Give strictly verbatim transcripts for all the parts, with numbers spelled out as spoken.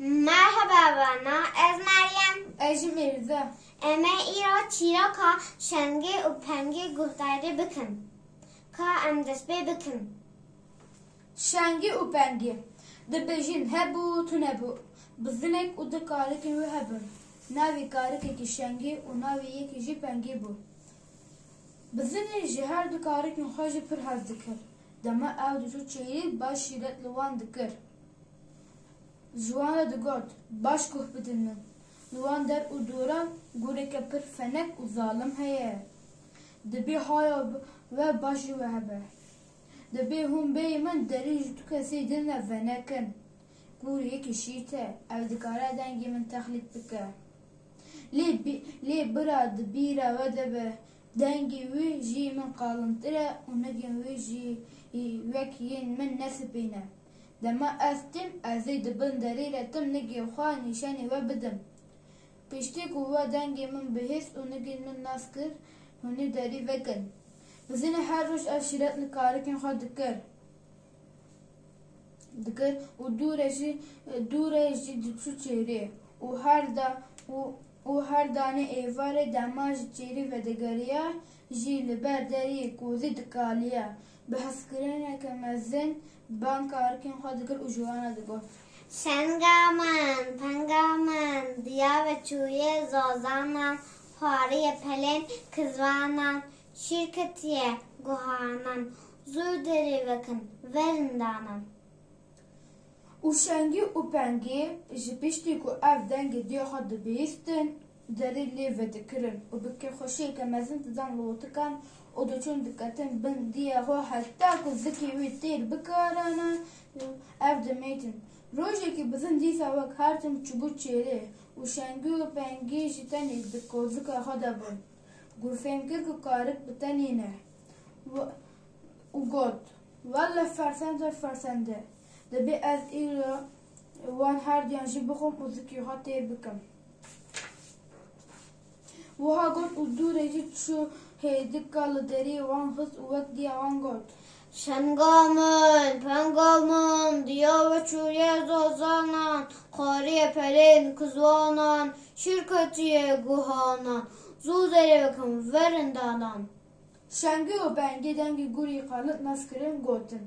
Merheba vana, ez Meryem. Ez jî Mirza. Em ê îro çîroka Şengê û Pengê guhdarî bikin. Ka em dest pê bikin. Şengê û Pengê. Dibêjin hebû, tune bû. Bizinek û du karikên wî hebin. Navê karikekî Şengê û navê yekî jî Pengê bû. Bizinê ji her du karikên xwe jî pir hez dikir. Dema ew diçû çêrî, baş şîret li wan dikir. Ji wan re digot, baş guh bidin min. Li wan der û doran gureke pir fenek û zalim heye. Dibê haya we baş ji we hebe. Dibê hûn bêyî min derî ji tu kesê din re venekin. Gûr yekî şît e, ew dikare dengê min texlît bike. Lê bi-, lê bira di bîra we de be, dengê wî jî min qalintir e û nigên wî jî wek yên min ne spî ne. Dema ez tim, ez ê di bin derî re tim nigê xwe nîşanî we bidim. Piştî ku we dengê min bihîst û nigên min nas kir, hûn ê derî vekin. Bizinê her roj ev şîret li karikên xwe dikir. Dikir û dûre jî, dûre jî diçû çêrê û her da-, û, û her danê êvarê dema ji çêrê vedigeriya jî li ber deriyê kozê dikaliya. Bi hezkirineke mezin bang karikên xwe dikir û ji wan re digot. Şenga min, penga min, diya ve çûye zozanan, xwariyê pelên kizvanan, şîr ketiye guhanan, zû derî vekin, verin danan. Û Şengî û Pengî ji piştî ku ev dengê diya xwe dibihîstin, derî lê vedikirin û bi kêfxweşiyeke mezin didan lotikan û diçûn diketin bin diya xwe heta ku zikê wî têr bikarane, ev dimîtin. Rojekî bizin dîsa wek her tim çûbû çêrê û Şengî û Pengî jî tenê di kozika xwe de bûn. Gûr fêm kir ku karik bi tenê ne. Û got, "Welle fersende, fersende. Dibê ez îro wan herdiyan jî bixwim û zikê xwe têr bikim." Wiha got û dûrê jî çû hêdika li deriyê wan xist û wek diya wan got. Şenga min, penga min, diya ve çûye zozanan, xwariyê pelên kizwanan, şîr ketiye guhanan, zû derî vekin, verin danan. Şengî û Pengî dengê gurî xwe nas kirin, gotin,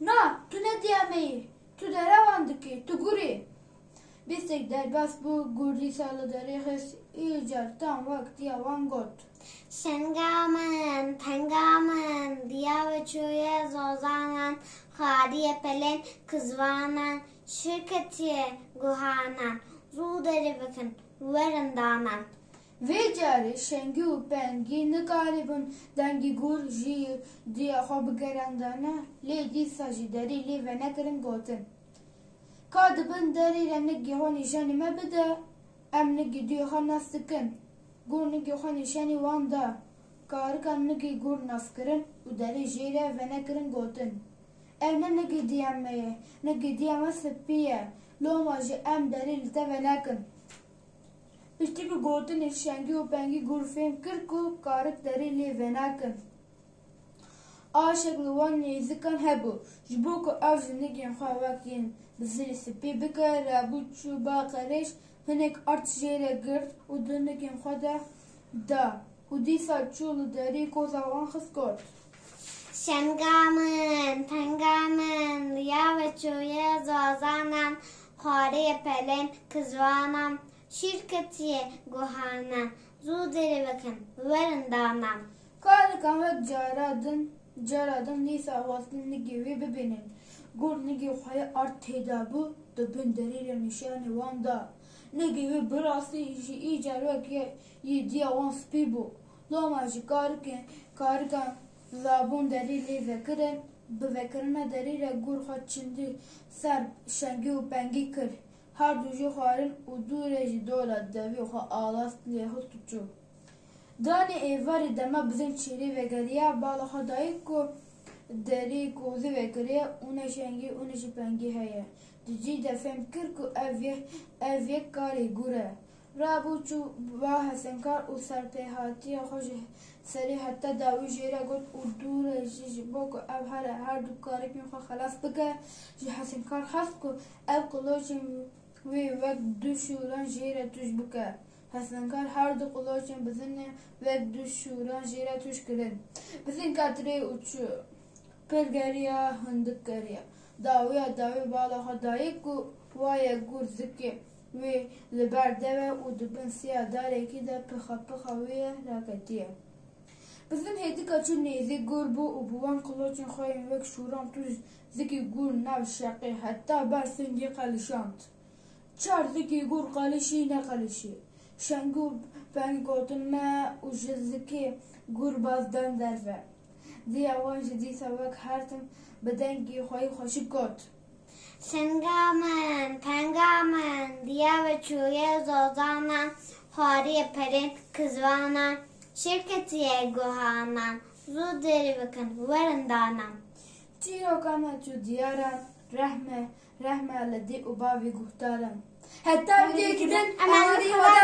"Na, tu ne diya me yî, tu derewan dikî, tu gur î." Bîstek derbas bû, gur dîsa li derê xist, îcar tam wek diya wan got. Şenga min, penga min, diya ve çûye zozanan, xwariyê pelên kizvanan, şîr ketiye guhanan, zû derî vekin, werin danan. Vê carê Şengî û Pengî nikaribûn dengê gur ji diya xwe bigerandane, lê dîsa jî derî lê venekirin, gotin, "Ka di bin derî re nigê xwe nîşanî me bide, em nigê diya xwe nas dikin." Gur nigê xwe nîşanî wan da. Karikan nigê gur nas kirin û derî jê re venekirin, gotin, "Ev ne nigê diya me ye, nigê diya me spî ye. Loma jî em derî li te venekin." Piştî ku gotinê Şengî û Pengî gur fêm kir ku karik derî lê venekin. Aşek li wan nêzikan hebû. Ji bo ku ew ji nigên xwe wek yên bizirî spî bike, rabû çû ba qerêj, hinek ard jê re girt û di nigên xwe de da. Û dîsa çû li derî koza wan xist, got. Şenga min, penga min, diya ve çûye zozanan, xwariyê pelên kizvanan, şîr ketiye guhanan, zû derî vekin, werin danan. Karikan wek cara din, cara din dîsa xwestin nigê wê bibînin. Gur nigê xwe yê ard têda bû, di bin derî re nîşanê wan da. Nigê wê bi rastî jî îcar wek yê, yê diya wan spî bû. Loma jî karikên, karikan zabûn derî lê vekirin, bi vekirina derî re gur xwe çindî ser Şengî û Pengî kir. Her du jî xwarin û dûrê jî dola devê xwe alast lê xist û çû. Danê êvarê dema bizin çêrê vegeriya, bala xwe dayî ku derî kozî vekiriye û ne Şengî û ne jî Pengî heye. Di cî de fêm kir ku ev yek, ev yek karê gur e. Rabû çû ba Hesinkar û serpêhatiya xwe ji serê heta dawî jê re got û dûrê jî ji bo ku ev here her du karikên xwe xelas bike, ji Hesinkar xwest ku ev qiloçên Wê wek du şûran jê re tûj bike. Hesinkar her du qiloçên bizinê wek du şûran jê re tûj kirin. Bizin ketirê û çû. Pir geriya, hindik geriya. Dawiya dawî bala xwe dayik û waye gûr zikê wê li ber dev e û di bin siya darekî de pixa pixa wê ye raketiye. Bizin hêdika çû nêzîk gûr bû û bi wan qiloçên xwe yên wek şûran tûj zikî gûr nav şeqê heta ber singê qelişand. Çar zikî gûr qelişî neqelişî. Şeng û peng gotin me û ji zikê gûr baz dan derve. Diya wan ji dîsa wek her tim bi dengê xwe yî xweşik got. Singa min, penga min, diya ve çûye zozana, xwariyê perên kizvana, şirketiye guhana, zû derî bikin, werin dana. Çîroka me çû diyaran, rehme, rehme li dê û bavê guhdaran. Heta vîdyoyekî din, emanetê Xwedê.